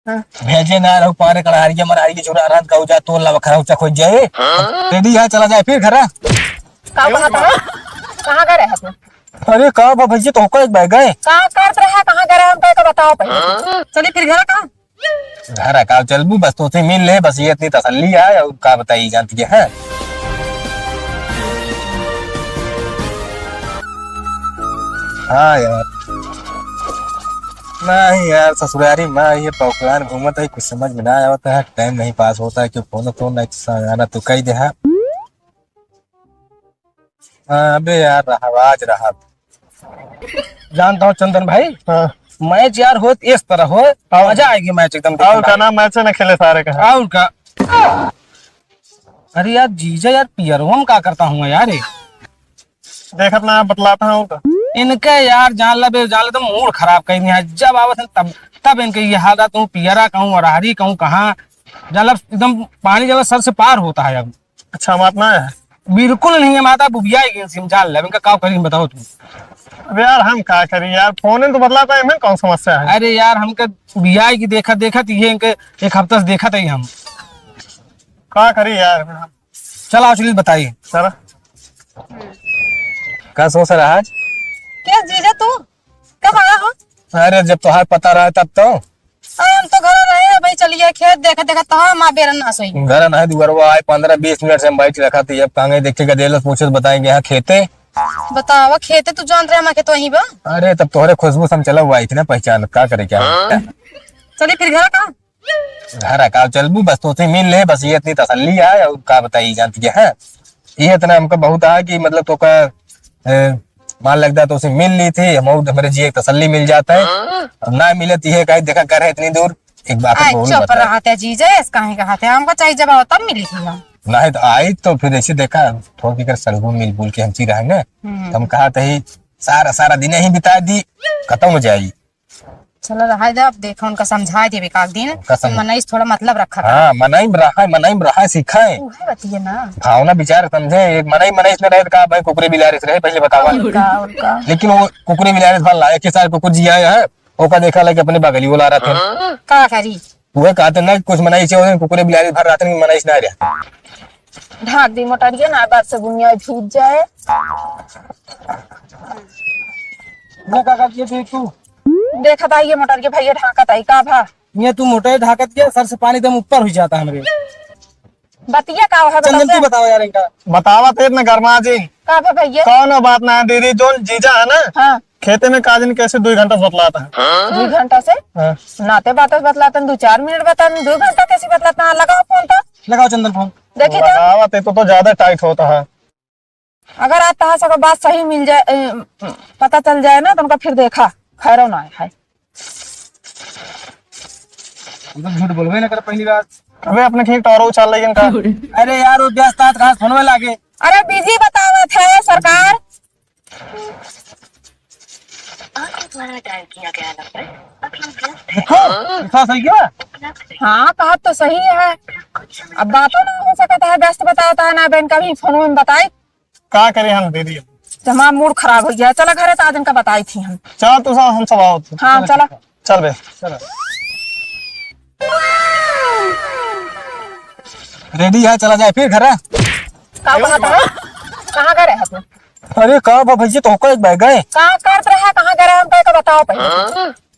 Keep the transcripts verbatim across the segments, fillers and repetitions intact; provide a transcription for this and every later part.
हाँ। भेजे ना रहू पारे कड़हारिया मरहारी के छुरा रहत कहू जा तोल ला बखरा उचा खोज जाए। हाँ? रेडी है, चला जाए फिर घरा। का कहत है? कहाँ गए रहे तू? अरे का बा भैया, तो का एक बैग है? का करत रहा, कहाँ गए रहे, हमका एक बताओ पहले। हाँ? चली फिर घरा का? घरा का चलबू, बस तोसे मिल ले, बस ये इतनी तसल्ली है, और का बताई जानती है। हाँ यार, नहीं यार, ससुरारी माँ ये पौकलान घूमत है, कुछ समझ में ना आवत है, टाइम नहीं पास होता है, क्यों फोन तो नहीं आना तो कही दे है। हाँ, अबे यार, रहा, आज रहा। जानता हूँ चंदन भाई, हाँ। मैच यार होत इस तरह हो, और मजा आएगी मैच एकदम देखने और का में। ना, मैच ना खेले सारे का। और का? अरे यार जीजा यार, पियरवा में का करता हूँ यार ये? देखत ना, बतलाता हूँ तो। इनके यार जान ला बे, जान ला तो मूड खराब कर दिया है। जब आवत है तब, तब इनके ये हाल रहता हूँ, पियरा कहूँ, अरहरी कहूँ, कहाँ जान ला एकदम पानी जान ला सर से पार होता है अब। अच्छा, हम आता है। बिल्कुल नहीं, हम आता बुबिया ही गेंद से, हम जान ले, इनका का करी, बताओ तुम। अब यार, हम का करी यार, फोन तो बदलाता है, हमें कौन समस्या है? अरे यार, हमके बुबिया की देखत, देखत ये इनके एक हफ्ता से देखत है हम। का करी यार? चल, आओ, चलिए, बताइए। चल। का सोच रहा आज? क्या जीजा तू? कब आया हो? अरे, जब तोहार पता रहा तब तो। अरे, हम तो घर रहे हैं भाई, चलिए खेत देखे देखे तो हम आ बेरन ना सोई। घर ना है, दुआरवा आए, पन्द्रह बीस मिनट से हम बैठ रखा थी, अब कहाँ गए देखे गदेलस पूछे बताएंगे यहाँ खेते। बताओ, खेते तू जान रहे, हमारे खेत वहीं बा। अरे, तब तोहरे खुशबू से हम चला हुआ आई थी ना पहचान, का करे क्या? चलिए फिर घर का। घर का चलबू, बस तोसे मिल ले, बस ये इतनी तसल्ली है, और का बताई जानती है, हैं? ये इतना हमका बहुत है कि मतलब तोका, ए, मान लगता तोसे मिल ली थी, हम और हमरे जिए एक तसल्ली मिल जाता है। अब ना मिले तो ये कहे, देखा कर है इतनी दूर, एक बात आए, बोल चुप बता। रहा था जीजा, ऐसे काहे कहा था? हमको चाहिए जब आओ तब मिली थी हम। नहीं तो आई तो फिर ऐसे देखा, थोड़ी कर सड़गो मिल बोल के हम ची रहे ना। हम्म। तो हम कहा था ही, सारा, सारा दिन ही बिता दी, खत्म हो जाई। चलो रहा दे, अब देखो उनका समझा देबे का दिन। उनका सम- मनई से थोड़ा मतलब रखा करा। हाँ, मनई में रहा, मनई में रहा सीखा है। उहे बतिये ना। भावना विचार समझे, एक मनई, मनई से न रहे तो का भाई कुकुरे बिलारे से रहे, पहले बतावा। और का, और का। लेकिन वो कुकुरे बिलारे से भला एक ही साल कुकुर जिया है, ओका देखा लगे अपने बगली बोला रहा था। का करी? उहे कहते ना कि कुछ मनई से होते, कुकुरे बिलारे भर रहते, मनई से ना रहे। ढाक दी मोटरिया ना, बार से बुनिया भीज जाए। ये का करती है तू? देखत आई ये मोटर के भैया ढाकत आई का भा? ये तू मोटर ढाकत के सर से पानी एकदम ऊपर हुई जाता हमरे। बतिया का है चंदन, बताओ तू से? बताओ यार इनका। बतावा तेरे ना गरमा जी। का भा भैया? कौनो बात ना है दीदी, जोन जीजा है ना, हाँ। खेते में का दिन कैसे दो घंटा से बतलाता है। दो घंटा से? हाँ। नाते बात बतलाता है, दो चार मिनट बता, दो घंटा कैसे बतलाता है? लगाओ फोन तो। लगाओ चंदन फोन। देखी तो। लगावा ते तो, तो ज्यादा टाइट होता है। अगर आज तहां से बात सही मिल जाए, ए, पता चल जाए ना, तो उनका फिर देखा, खैरो ना है। हम तो झूठ बोलबे ना कर पहली बार। अबे अपने खेत टोरो उछाल लेकिन का? अरे यार, वो व्यस्त हाथ घास फोन में लागे। अरे बिजी बतावत है सरकार। आपके द्वारा डायल किया गया नंबर अभी व्यस्त है। हाँ, ऐसा सही है? उपलब्ध नहीं। हाँ, बात तो सही है। अब बातों ना हो सकता है, व्यस्त बताता है ना, बहन कभी फोन में बताई। का करे हम दीदी? तो हमारा मूड खराब हो गया। चला घरे तो आज इनका बताई थी हम। चला तू सब, हम सब आओ। हाँ, चला। चल बे। चला। रेडी है, चला जाए फिर घरे। का बात है? कहाँ गए रहे तू? अरे का बा भैया, तो का एक बैग है? का करत रहा, कहाँ गए रहे, हमका एक बताओ पहले।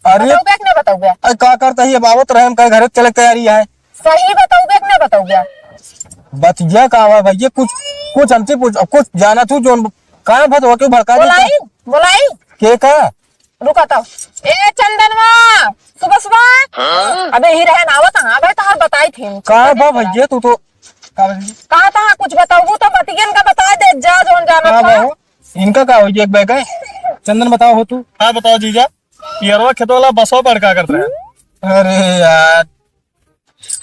अरे। बताओ बे कि ना बताओ बे? अरे का करता ही, अब आवत रहे, हम कहे घरे चले के तैयारी है। सही बताओ बे कि ना बताओ बे? बतिया का हुआ भैया, कुछ, कुछ हमसे पूछ, कुछ जाना तू जोन, का भत हो के भड़का दे बोलाई, का? बोलाई। के का? रुका तो। ए चंदनवा, सुबह सुबह। हाँ? अबे ही रहन आवत हाँ, अबे तहार बताई थी। का बा भैया, तू तो, का भैया? कहा था कुछ बताऊ तो बतियन का बता दे, जा जोन जाना का था। बा हो? इनका का हो गया एक बैग है? चंदन बताओ हो तू। हाँ बताओ जीजा, पियरवा खेत वाला बसवा पर का करत रहे? अरे यार।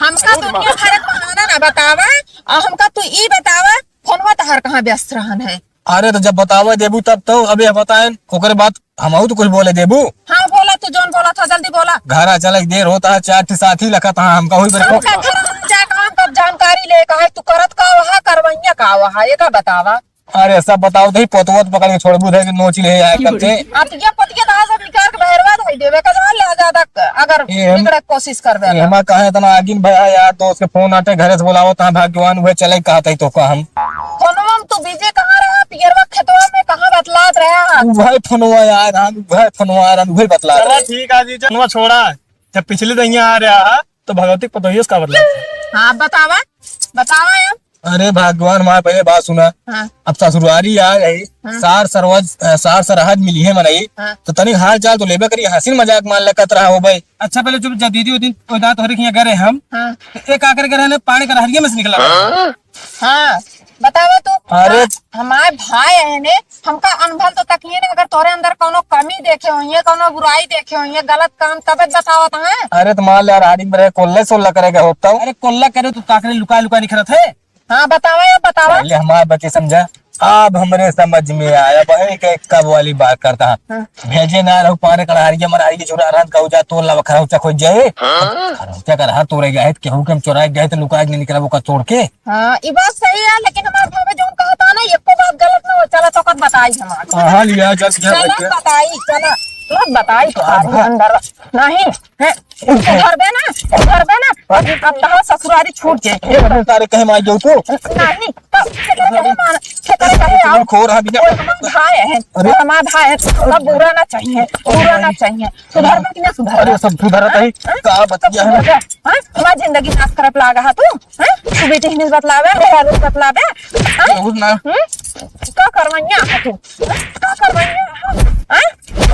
हमका दुनिया भर के बहाना ना बतावा, और हमका तू ई बतावा, फोनवा तहार कहाँ व्यस्त रहन है? अरे तो जब बतावा देबू तब तो, अबे बताएन, ओकरे बाद हमहू तो कुछ बोले देबू। हाँ बोला, तू जोन बोला था जल्दी बोला। घर आ चले, देर होता है, चार ठे साथी लखत हाँ हमका हुई बरको। हमका घर आ जाए, काम का जानकारी ले, कहे तू करत का वहा, करवैया का वहा, ये का बतावा? अरे सब बताओ, तो ही पोतवत पकड़ के छोड़बू, धर के नोच ले आए कब से। अतिया पतिया तो आज निकाल के बहरवा धई देबे, कजवा ले ज्यादा अगर ए, हम, बिगड़े के कोशिश कर दे ए, तो। हमार कहे इतना आगिन भया यार, दोस्त के फोन आटे, घरे से बुलावत है, भाग्यवान उहे चले कहत है तो का हम। फोनवा में तू बिजी कहाँ रहा, पियरवा खेतवा में कहाँ बतलात रहा? उहे फोनवा यार, हम उहे फोनवा यार, उहे बतलात चला रहे। ठीक है जीजा, फोनवा छोड़ा। जब पिछले दहिया आ रहा है, तो भगवती के पतोहियो से का बतलात है? हाँ, बतावा, बतावा अब। अरे भगवान, हमार पहले बात सुना। हाँ। अब ससुरारी आ गई, हाँ। सार सरवज-, अ, सार सरहज मिली है मनई, हाँ। तो तनी हाल चाल तो लेबे करी, हंसी मजाक मान ले कत रहा हो भाई। अच्छा, पहले चुप जा दीदी, वो दिन, वो दांत हो रही है, गए हम। हाँ। तो एक आकर के रहने, पानी का रहरिया में से निकला। हाँ। हाँ, बतावा तू। अरे। हाँ, हमार भाई है ने, हमका अनभल तो तकिए ने, अगर तोरे अंदर कौनो कमी देखे होइए, कौनो बुराई देखे होइए, गलत काम, तबे बतावत हैं। अरे तो मान ले यार, आड़ी में रहे, कोल्ले सोल्ला करेगा होता हूँ। अरे कोल्ला करे तो ताकरे लुका लुका निखरत है। हाँ, बतावा या बतावा। पहले हमार बच्चे समझा, अब हमरे समझ में आया, वही के कब वाली बात करता है। हाँ। भेजे ना रहो पारे कड़ारिया मरारी की छुरा रहत गऊ जा तोल लव खरौचा खोज जाए। हाँ। खरौचा कर हाथ तोरे गए केहू के हम चोराए गए तो लुका के नहीं निकला वो का तोड़ के। हाँ, ई बात सही है, लेकिन हमार भावे जौन कहता ना, एको बात गलत ना हो। चला तो कब बताई हमार। कहाँ लिया जब जब चला बताई, चला। मत बताई तो हाँ, आज हाँ। अंदर। नहीं, है, सुधरबे ना, सुधरबे ना। अब, अब तहार ससुरारी छूट जाए। ये बता तारे कहे मार जाऊ तू। नहीं, तो केकरे कहे मार, केकरे कहे आओ। खो रहा बिना। वो हमार भाई है, अरे। वो हमार भाई है, तो बुरा ना चाहिए, बुरा ना चाहिए। सुधरबे कि ना सुधरबे? अरे सब सुधरत है, हाँ? का बतिया है? सुधरबे? हाँ? हमार जिंदगी नाश करत लागा है तू, हाँ? तू बेटी हिनिस बतलावे, मेरा रूप बतलावे, हाँ? बहुत ना। हम्म? का करवैया है तू? का करवैया है? हाँ?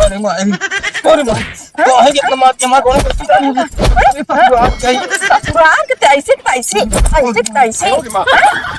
अरे माई, अरे माई, हाँ? काहे के इतना मार के मार, कौन करती है? अरे ससुराल गई। ससुराल के तैसी, तैसी, तैसी, तैसी। हाँ?